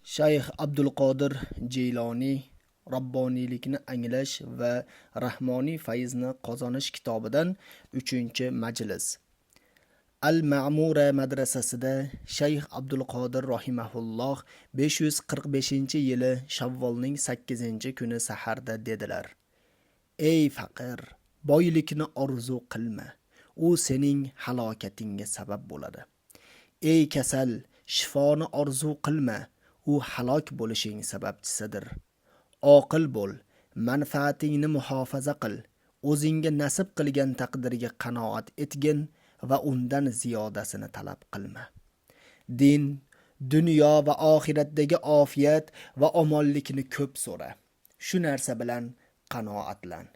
Shayx Abdulqodir Jiyloniy Robboniylikni anglash va rahmoniy fayzni qozonish kitobidan 3-majlis. Al-Ma'mura madrasasida Shayx Abdulqodir rahimahulloh 545-yili Shavvolning 8-kuni saharda dedilar: Ey faqir, boylikni orzu qilma. U sening halokatingga sabab bo'ladi. Ey kasal, shifoni orzu qilma. U halok bo'lishing sababchisidir. Oqil bo'l, manfaatingni muhofaza qil. O'zingga nasib qilgan taqdirga qanoat etgin va undan ziyodasini talab qilma. Din, dunyo va oxiratdagi ofiyat va omonlikni ko'p so'ra. Shu narsa bilan qanoatlan.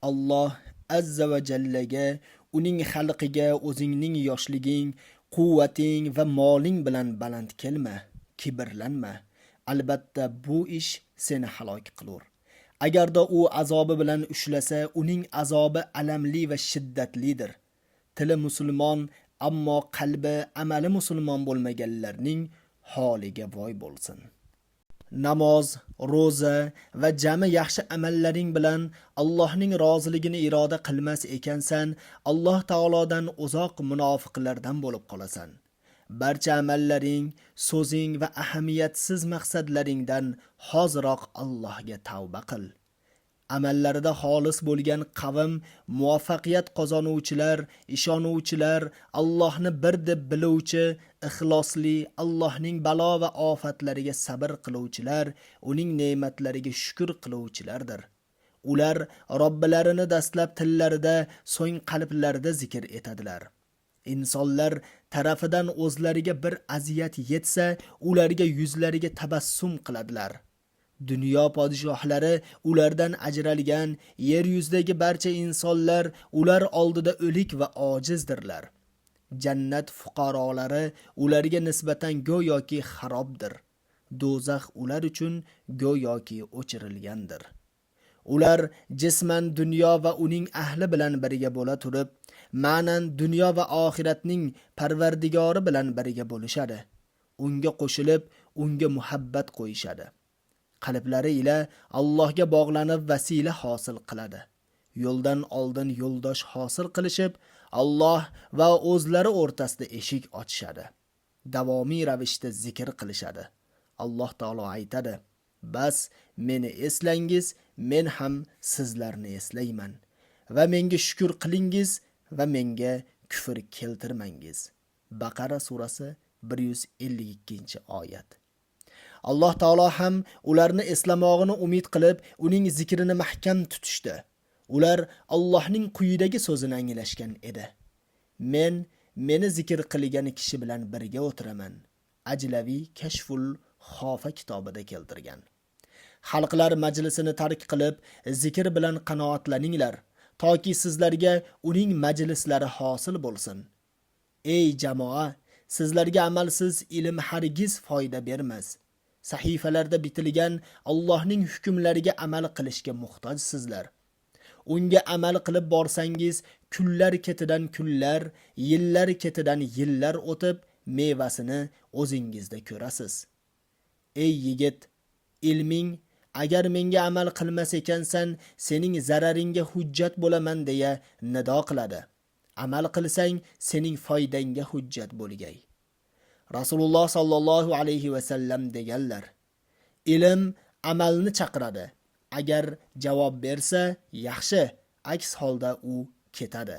Alloh azza va jallaga, uning xalqiga o'zingning yoshliging, quvvating va moling bilan baland kelma, kibrlanma. Albatta bu ish seni halok qilur. Agarda u azobi bilan ushlasa, uning azobi alamli va shiddatlidir. Tili musulmon, ammo qalbi, amali musulmon bo'lmaganlarning holiga voy bo'lsin. Namoz, ro'za va jami yaxshi amallaring bilan Allohning roziligini iroda qilmas ekansan, Alloh taolodan uzoq munofiqlardan bo'lib qolasan. Barcha amallaring, so'zing va ahamiyatsiz maqsadlaringdan hoziroq Allohga tavba qil. Amallarida xolis bo'lgan qavm, muvaffaqiyat qozonuvchilar, ishonuvchilar, Allohni bir deb biluvchi, ixlosli, Allohning balo va ofatlariga sabr qiluvchilar, uning ne'matlariga shukr qiluvchilardir. Ular Robbilarini dastlab tillarida, so'ng qalblarida zikr etadilar. Insonlar tarafidan o'zlariga bir aziyat yetsa, ularga yuzlariga tabassum qiladilar. Dunyo podshohlari ulardan ajralgan, yer yuzidagi barcha insonlar ular oldida o'lik va ojizdirlar. Jannat fuqarolari ularga nisbatan go'yoki xarobdir. Do'zax ular uchun go'yoki o'chirilgandir. Ular jisman dunyo va uning ahli bilan birga bo'la turib, ma'nan dunyo va oxiratning parvardigori bilan birga bo'lishadi. Unga qo'shilib, unga muhabbat qo'yishadi. Qalblari ila Allohga bog'lanib vasila hosil qiladi. Yo'ldan oldin yo'ldosh hosil qilishib, Alloh va o'zlari o'rtasida eshik ochishadi. Davomiy ravishda zikr qilishadi. Alloh taolo aytadi: Bas meni eslangiz, men ham sizlarni eslayman. Va menga shukr qilingiz va menga kufr keltirmangiz. Baqara surasi 152-oyat. Alloh taolo ham ularni eslamog'ini umid qilib, uning zikrini mahkam tutishdi. Ular Allohning quyidagi so'zini anglashgan edi: Men meni zikr qilgan kishi bilan birga o'tiraman. Ajlaviy Kashful Xofa kitobida keltirgan. Xalqlar majlisini tark qilib, zikr bilan qanoatlaninglar, toki sizlarga uning majlislari hosil bo'lsin. Ey jamoa, sizlarga amalsiz ilm hargiz foyda bermas. Sahifalarda bitilgan Allohning hukmlariga amal qilishga muhtojsizlar. Unga amal qilib borsangiz, kunlar ketidan kunlar, yillar ketidan yillar o'tib, mevasini o'zingizda ko'rasiz. Ey yigit, ilming agar menga amal qilmas ekansan, sening zararingga hujjat bo'laman deya nido qiladi. Amal qilsang, sening foydangga hujjat bo'lgay. Rasululloh sallallohu alayhi va sallam deganlar: Ilm amalni chaqiradi. Agar javob bersa, yaxshi, aks holda u ketadi.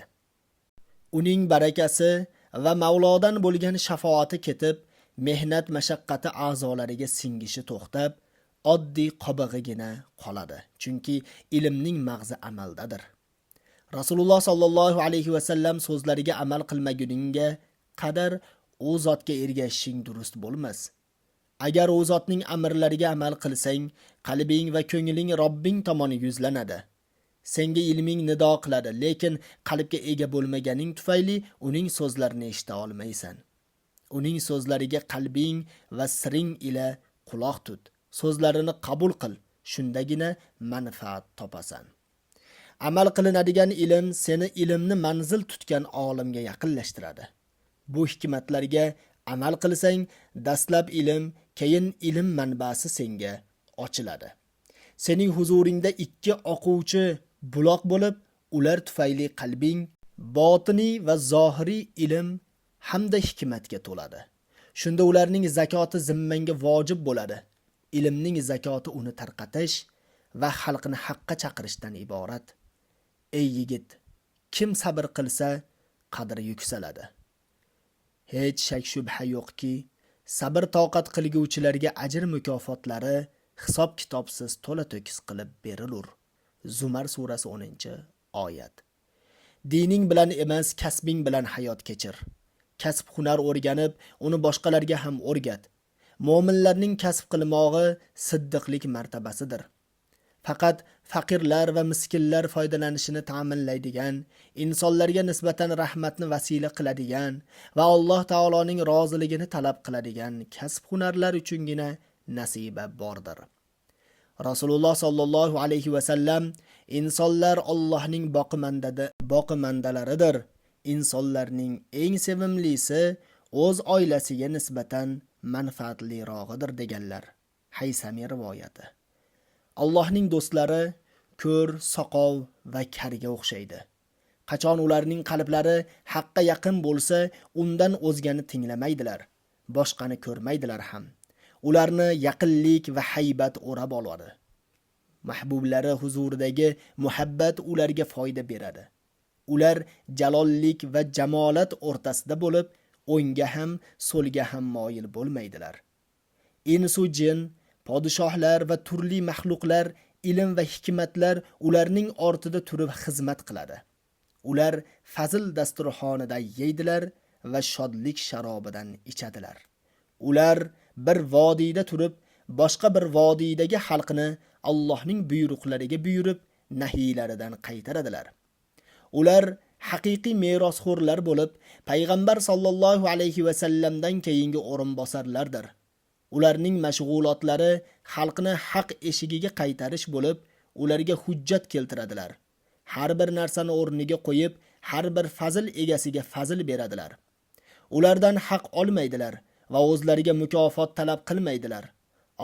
Uning barakasi va Mavlodan bo'lgan shafoati ketib, mehnat mashaqqati a'zolariga singishi to'xtab, oddiy qobig'igina qoladi. Chunki ilmning mag'zi amaldadir. Rasululloh sallallohu alayhi va sallam so'zlariga amal qilmaguningga qadar u zotga ergashishing durust bo'lmas. Agar u zotning amrlariga amal qilsang, qalbing va ko'ngling Robbing tomon yuzlanadi. Senga ilming nido qiladi, lekin qalbga ega bo'lmaganing tufayli uning so'zlarini eshita olmaysan. Uning so'zlariga qalbing va siring ila quloq tut. So'zlarini qabul qil, shundagina manfaat topasan. Amal qilinadigan ilm seni ilmni manzil tutgan olimga yaqinlashtiradi. Bu hikmatlarga amal qilsang, dastlab ilm, Keyin ilm manbasi senga ochiladi. Sening huzuringda ikki oquvchi buloq bo'lib, ular tufayli qalbing botiniy va zohiriy ilm hamda hikmatga to'ladi. Shunda ularning zakoti zimmangga vojib bo'ladi. Ilmning zakoti uni tarqatish va xalqni haqqa chaqirishdan iborat. Ey yigit, kim sabr qilsa, qadri yuksaladi. Hech shak shubha yo'qki, sabr toqat qilguvchilarga ajr mukofotlari hisob kitobsiz to'la to'kis qilib berilur. Zumar surasi 10-oyat. Dining bilan emas, kasbing bilan hayot kechir. Kasb hunar o'rganib, uni boshqalarga ham o'rgat. Mo'minlarning kasb qilmog'i siddiqlik martabasidir. Faqat faqirlar va miskinlar foydalanishini ta'minlaydigan, insonlarga nisbatan rahmatni vasila qiladigan va Alloh taoloning roziligini talab qiladigan kasb hunarlar uchungina nasiba bordir. Rasululloh sollallohu alayhi va sallam insonlar Allohning boqimandalaridir. Insonlarning eng sevimlisi o'z oilasiga nisbatan manfaatlirog'idir deganlar. Haysamiy rivoyati. Allohning do'stlari ko'r, soqov va karga o'xshaydi. Qachon ularning qalblari haqqa yaqin bo'lsa, undan o'zgani tinglamaydilar, boshqani ko'rmaydilar ham. Ularni yaqinlik va haybat o'rab oladi. Mahbublari huzuridagi muhabbat ularga foyda beradi. Ular jalollik va jamolat o'rtasida bo'lib, o'ngga ham, so'lga ham moyil bo'lmaydilar. Insu jin, podshohlar va turli maxluqlar, ilm va hikmatlar ularning ortida turib xizmat qiladi. Ular fazl dasturxonida yeydilar va shodlik sharobidan ichadilar. Ular bir vodiyda turib, boshqa bir vodiydagi xalqni Allohning buyruqlariga buyurib, nahiylaridan qaytaradilar. Ular haqiqiy merosxo'rlar bo'lib, payg'ambar sollallohu alayhi va sallamdan keyingi o'rinbosarlardir. Ularning mashg'ulotlari xalqni haq eshigiga qaytarish bo'lib, ularga hujjat keltiradilar. Har bir narsani o'rniga qo'yib, har bir fazl egasiga fazl beradilar. Ulardan haq olmaydilar va o'zlariga mukofot talab qilmaydilar.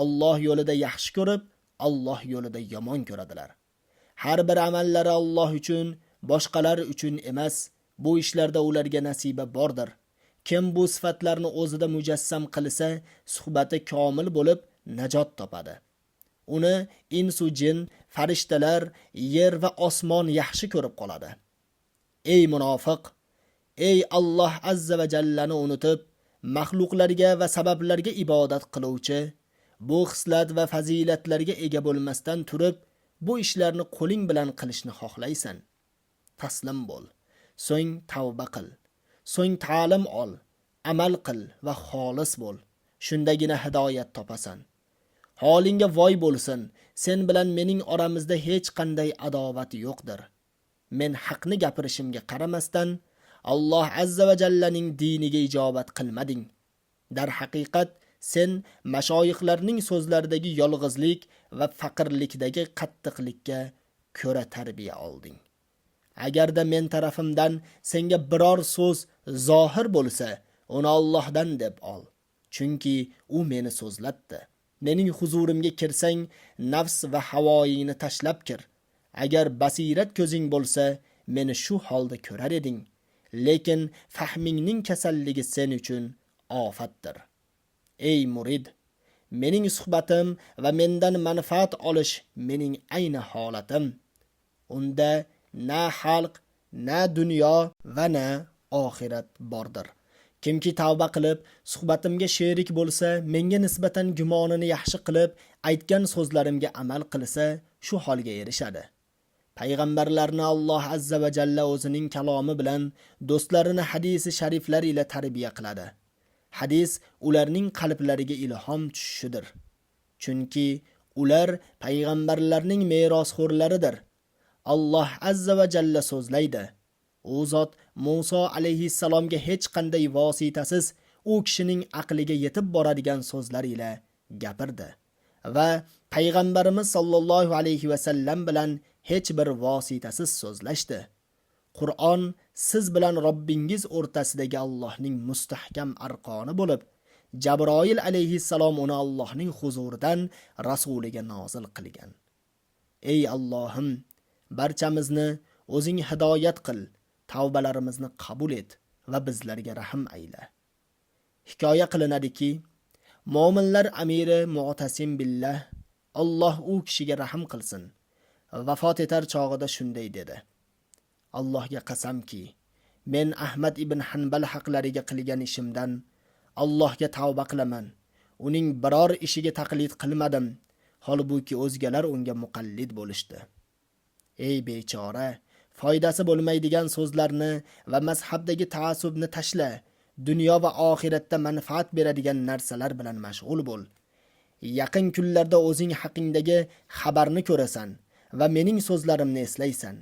Alloh yo'lida yaxshi ko'rib, Alloh yo'lida yomon ko'radilar. Har bir amallari Alloh uchun, boshqalar uchun emas. Bu ishlarda ularga nasiba bordir. Kim bu sifatlarni o'zida mujassam qilsa, suhbati komil bo'lib najot topadi. Uni insu jin, farishtalar, yer va osmon yaxshi ko'rib qoladi. Ey munofiq, ey Alloh azza va jallani unutib, maxluqlarga va sabablarga ibodat qiluvchi, bu xislat va fazilatlarga ega bo'lmasdan turib, bu ishlarni qo'ling bilan qilishni xohlaysan. Taslim bo'l, so'ng tavba qil, so'ng ta'lim ol, amal qil va xolis bo'l. Shundagina hidoyat topasan. Holingga voy bo'lsin, sen bilan mening oramizda hech qanday adovat yo'qdir. Men haqni gapirishimga qaramasdan, Alloh azza va jallaning diniga ijobat qilmading. Darhaqiqat sen mashoyixlarning so'zlaridagi yolg'izlik va faqirlikdagi qattiqlikka ko'ra tarbiya olding. Agarda men tarafimdan senga biror so'z zohir bo'lsa, uni Allohdan deb ol. Chunki u meni so'zlatdi. Mening huzurimga kirsang, nafs va havoyingni tashlab kir. Agar basirat ko'zing bo'lsa, meni shu holda ko'rar eding. Lekin fahmingning kasalligi sen uchun ofatdir. Ey murid, mening suhbatim va mendan manfaat olish mening ayni holatim. Unda na xalq, na dunyo va na oxirat bordir. Kimki tavba qilib, suhbatimga sherik bo'lsa, menga nisbatan gumonini yaxshi qilib, aytgan so'zlarimga amal qilsa, shu holga erishadi. Payg'ambarlarni Alloh azza va jalla o'zining kalomi bilan do'stlarini hadisi shariflar ila tarbiya qiladi. Hadis ularning qalblariga ilhom tushishidir. Chunki ular payg'ambarlarning merosxo'rlaridir. Alloh azza va jalla so'zlaydi. U zot Musa alayhissalomga hech qanday vositasiz u kishining aqliga yetib boradigan so'zlar ila gapirdi va payg'ambarimiz sollallohu alayhi va sallam bilan hech bir vositasiz so'zlashdi. Qur'on siz bilan Robbingiz o'rtasidagi Allohning mustahkam arqoni bo'lib, Jabroil alayhissalom uni Allohning huzuridan rasuliga nozil qilgan. Ey Allohim, barchamizni o'zing hidoyat qil, tavbalarimizni qabul et va bizlarga rahm ayla. Hikoya qilinadiki, mo'minlar amiri Mu'tasim billah, Alloh u kishiga rahm qilsin, vafot etar chog'ida shunday dedi: Allohga qasamki, men Ahmad ibn Hanbal haqlariga qilgan ishimdan Allohga tavba qilaman. Uning biror ishiga taqlid qilmadim, holbuki o'zgalar unga muqallid bo'lishdi. Ey bechora, foydasi bo'lmaydigan so'zlarni va mazhabdagi ta'assubni tashla. Dunyo va oxiratda manfaat beradigan narsalar bilan mashg'ul bo'l. Yaqin kunlarda o'zing haqingdagi xabarni ko'rasan va mening so'zlarimni eslaysan.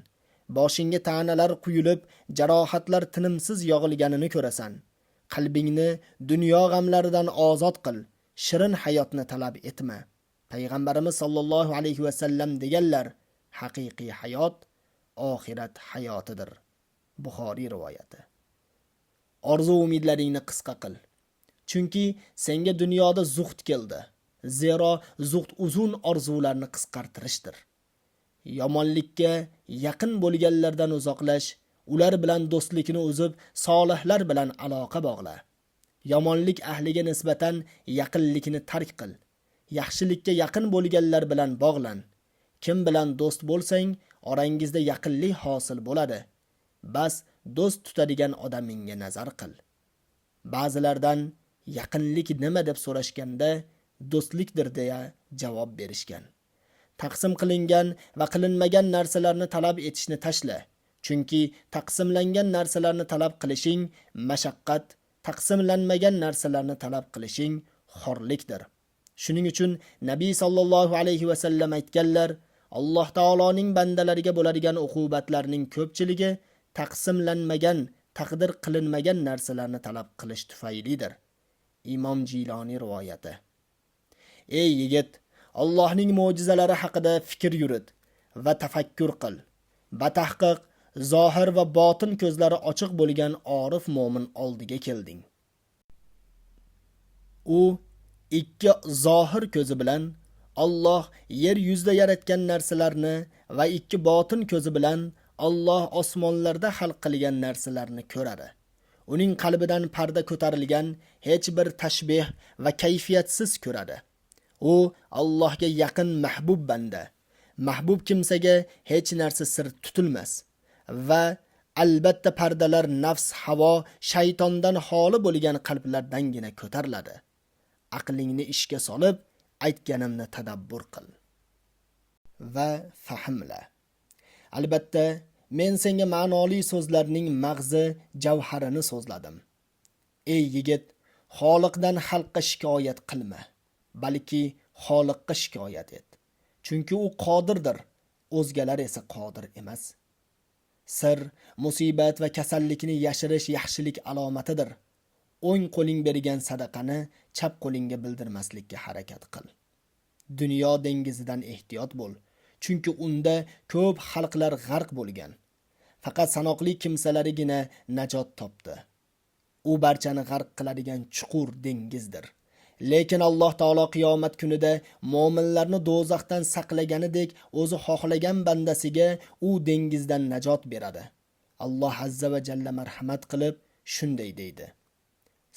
Boshingga ta'nalar quyilib, jarohatlar tinimsiz yog'ilganini ko'rasan. Qalbingni dunyo g'amlaridan ozod qil, shirin hayotni talab etma. Payg'ambarimiz sollallohu alayhi va sallam deganlar: haqiqiy hayot oxirat hayotidir. Buxoriy rivoyati. Orzu umidlaringni qisqa qil. Chunki senga dunyoda zuhd keldi. Zero zuhd uzun orzularni qisqartirishdir. Yomonlikka yaqin bo'lganlardan uzoqlash, ular bilan do'stlikni uzib, solihlar bilan aloqa bog'la. Yomonlik ahliga nisbatan yaqinlikni tark qil. Yaxshilikka yaqin bo'lganlar bilan bog'lan. Kim bilan do'st bo'lsang, orangizda yaqinlik hosil bo'ladi. Bas do'st tutadigan odamingga nazar qil. Ba'zilardan yaqinlik nima deb so'rashganda, do'stlikdir deya javob berishgan. Taqsim qilingan va qilinmagan narsalarni talab etishni tashla. Chunki taqsimlangan narsalarni talab qilishing mashaqqat, taqsimlanmagan narsalarni talab qilishing xorlikdir. Shuning uchun Nabiy sallallohu alayhi va sallam aytganlar: Alloh taoloning bandalariga bo'ladigan uqubatlarning ko'pchiligi taqsimlanmagan, taqdir qilinmagan narsalarni talab qilish tufaylidir. Imom Jiloniy rivoyati. Ey yigit, Allohning mo'jizalari haqida fikr yurit va tafakkur qil. Batahqiq zohir va botin ko'zlari ochiq bo'lgan orif mo'min oldiga kelding. U ikki zohir ko'zi bilan Alloh yer yuzida yaratgan narsalarni va ikki botin ko'zi bilan Alloh osmonlarda xalq qilgan narsalarni ko'radi. Uning qalbidan parda ko'tarilgan, hech bir tashbih va kayfiyatsiz ko'radi. U Allohga yaqin mahbub banda. Mahbub kimsaga hech narsa sir tutilmas va albatta pardalar nafs, havo, shaytondan xoli bo'lgan qalblardangina ko'tariladi. Aqlingni ishga solib, aytganimni tadabbur qil va fahmla. Albatta men senga ma'noli so'zlarning mag'zi, javharini so'zladim. Ey yigit, Xoliqdan xalqqa shikoyat qilma, balki Xoliqqa shikoyat et. Chunki u qodirdir, o'zgalar esa qodir emas. Sir, musibat va kasallikni yashirish yaxshilik alomatidir. O'ng qo'ling bergan sadaqani chap qo'lingga bildirmaslikka harakat qil. Dunyo dengizidan ehtiyot bo'l, chunki unda ko'p xalqlar g'arq bo'lgan. Faqat sanoqli kimsalarigina najot topdi. U barchani g'arq qiladigan chuqur dengizdir. Lekin Alloh taolo qiyomat kunida mo'minlarni do'zaxdan saqlaganidek o'zi xohlagan bandasiga u dengizdan najot beradi. Alloh azza va jalla marhamat qilib shunday deydi: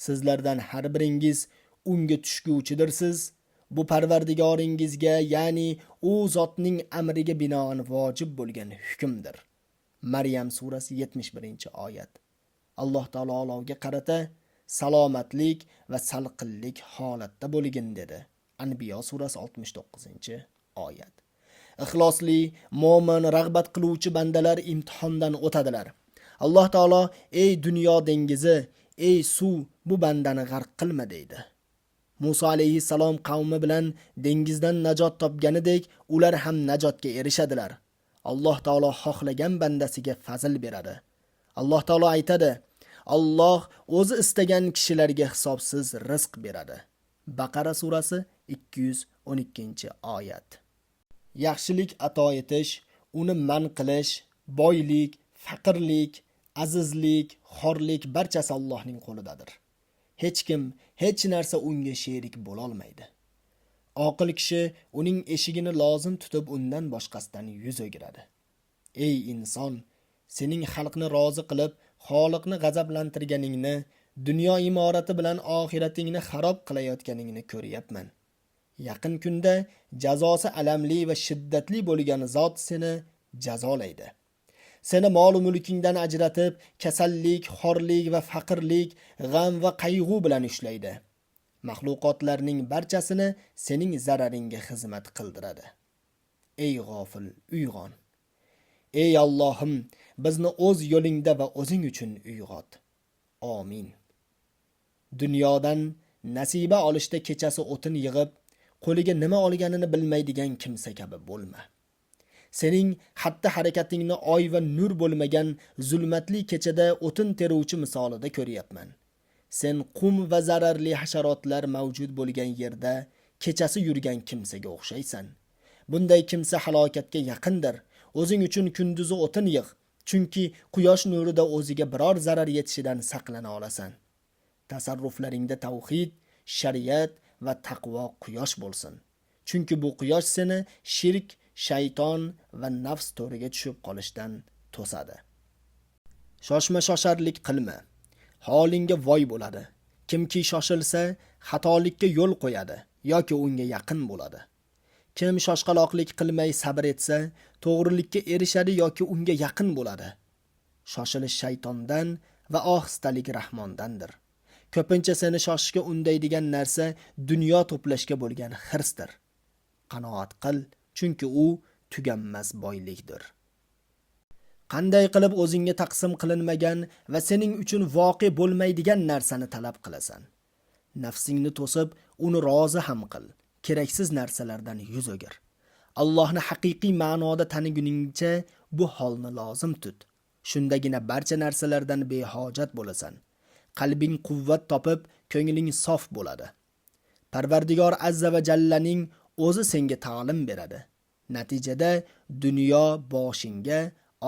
Sizlardan har biringiz unga tushguvchidirsiz. Bu Parvardigoringizga, ya'ni u zotning amriga binoan vojib bo'lgan hukmdir. Maryam surasi 71-oyat. Alloh taolo olovga qarata salomatlik va salqinlik holatda bo'lgin dedi. Anbiyo surasi 69-oyat. Ixlosli, mo'min, rag'bat qiluvchi bandalar imtihondan o'tadilar. Alloh taolo: "Ey dunyo dengizi, ey suv, bu bandani g'arq qilma" deydi. Musa alayhissalom qavmi bilan dengizdan najot topganidek, ular ham najotga erishadilar. Alloh taolo xohlagan bandasiga fazl beradi. Alloh taolo aytadi: Alloh o'zi istagan kishilarga hisobsiz rizq beradi. Baqara surasi 212-oyat. Yaxshilik ato etish, uni man qilish, boylik, faqirlik, azizlik, xorlik barchasi Allohning qo'lidadir. Hech kim, hech narsa unga sherik bo'lolmaydi. Oqil kishi uning eshigini lozim tutib, undan boshqasidan yuz o'giradi. Ey inson, sening xalqni rozi qilib, Xoliqni g'azablantirganingni, dunyo imorati bilan oxiratingni xarob qilayotganingni ko'ryapman. Yaqin kunda jazosi alamli va shiddatli bo'lgan zot seni jazolaydi. Seni mol mulkingdan ajratib, kasallik, xorlik va faqirlik, g'am va qayg'u bilan ushlaydi. Maxluqotlarning barchasini sening zararingga xizmat qildiradi. Ey g'ofil, uyg'on. Ey Allohim, bizni o'z yo'lingda va o'zing uchun uyg'ot. Amin. Dunyodan nasiba olishda kechasi o'tin yig'ib, qo'liga nima olganini bilmaydigan kimsa kabi bo'lma. Sening xatti harakatingni oy va nur bo'lmagan zulmatli kechada o'tin teruvchi misolida ko'ryapman. Sen qum va zararli hasharotlar mavjud bo'lgan yerda kechasi yurgan kimsaga o'xshaysan. Bunday kimsa halokatga yaqindir. O'zing uchun kunduzi o'tin yig', chunki quyosh nurida o'ziga biror zarar yetishidan saqlana olasan. Tasarruflaringda tavhid, shariat va taqvo quyosh bo'lsin. Chunki bu quyosh seni shirk, shayton va nafs to'riga tushib qolishdan to'sadi. Shoshma shosharlik qilma. Holingga voy bo'ladi. Kimki shoshilsa, xatolikka yo'l qo'yadi yoki unga yaqin bo'ladi. Kim shoshqaloqlik qilmay sabr etsa, to'g'rilikka erishadi yoki unga yaqin bo'ladi. Shoshilish shaytondan va ohistalik Rahmondandir. Ko'pincha seni shoshishga undaydigan narsa dunyo to'plashga bo'lgan hirsdir. Qanoat qil, chunki u tuganmas boylikdir. Qanday qilib o'zingga taqsim qilinmagan va sening uchun voqe bo'lmaydigan narsani talab qilasan? Nafsingni to'sib, uni rozi ham qil. Keraksiz narsalardan yuz o'gir. Allohni haqiqiy ma'noda taniguningcha bu holni lozim tut. Shundagina barcha narsalardan behojat bo'lasan. Qalbing quvvat topib, ko'ngling sof bo'ladi. Parvardigor azza va jallaning o'zi senga ta'lim beradi. Natijada dunyo boshingga,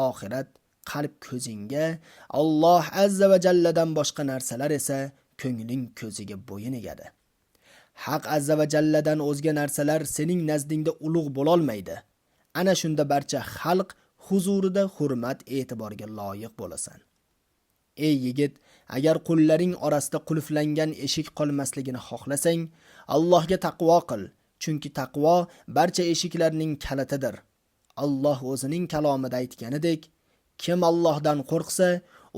oxirat qalb ko'zingga, Alloh azza va jalladan boshqa narsalar esa ko'ngling ko'ziga bo'yin egadi. Haq azza va jalladan o'zga narsalar sening nazdingda ulug' bo'lolmaydi. Ana shunda barcha xalq huzurida hurmat e'tiborga loyiq bo'lasan. Ey yigit, agar qo'llaring orasida qulflangan eshik qolmasligini xohlasang, Allohga taqvo qil, chunki taqvo barcha eshiklarning kalitidir. Alloh o'zining kalomida aytganidek, kim Allohdan qo'rqsa,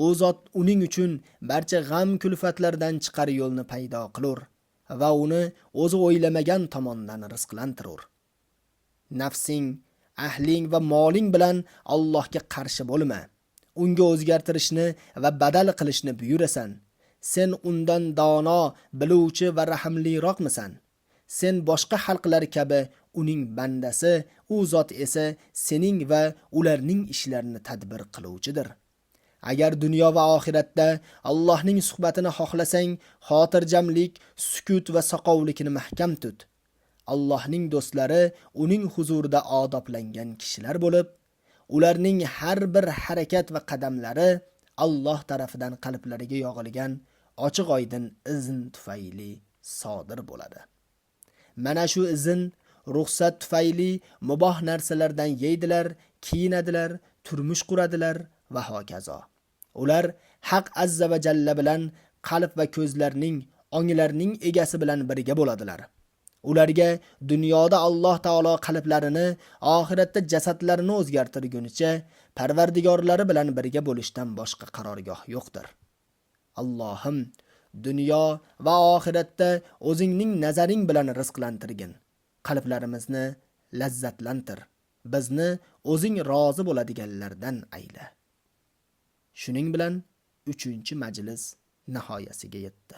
u zot uning uchun barcha g'am kulfatlardan chiqar yo'lni paydo qilur va uni o'zi o'ylamagan tomondan rizqlantirur. Nafsing, ahling va moling bilan Allohga qarshi bo'lma. Unga o'zgartirishni va badal qilishni buyurasan. Sen undan dono, biluvchi va rahimliroqmisan? Sen boshqa xalqlar kabi uning bandasi, u zot esa sening va ularning ishlarini tadbir qiluvchidir. Agar dunyo va oxiratda Allohning suhbatini xohlasang, xotirjamlik, sukut va soqovlikni mahkam tut. Allohning do'stlari uning huzurida odoblangan kishilar bo'lib, ularning har bir harakat va qadamlari Alloh tarafidan qalblariga yog'ilgan ochiq-oydin izn tufayli sodir bo'ladi. Mana shu izn, ruxsat tufayli muboh narsalardan yeydilar, kiyinadilar, turmush quradilar va hokazo. Ular Haq azza va jalla bilan qalb va ko'zlarning, onglarning egasi bilan birga bo'ladilar. Ularga dunyoda Alloh taolo qalblarini, oxiratda jasadlarini o'zgartirgunicha Parvardigorlari bilan birga bo'lishdan boshqa qarorgoh yo'qdir. Allohim, dunyo va oxiratda o'zingning nazaring bilan rizqlantirgin. Qalblarimizni lazzatlantir. Bizni o'zing rozi bo'ladiganlardan ayla. Shuning bilan 3-majlis nihoyasiga yetdi.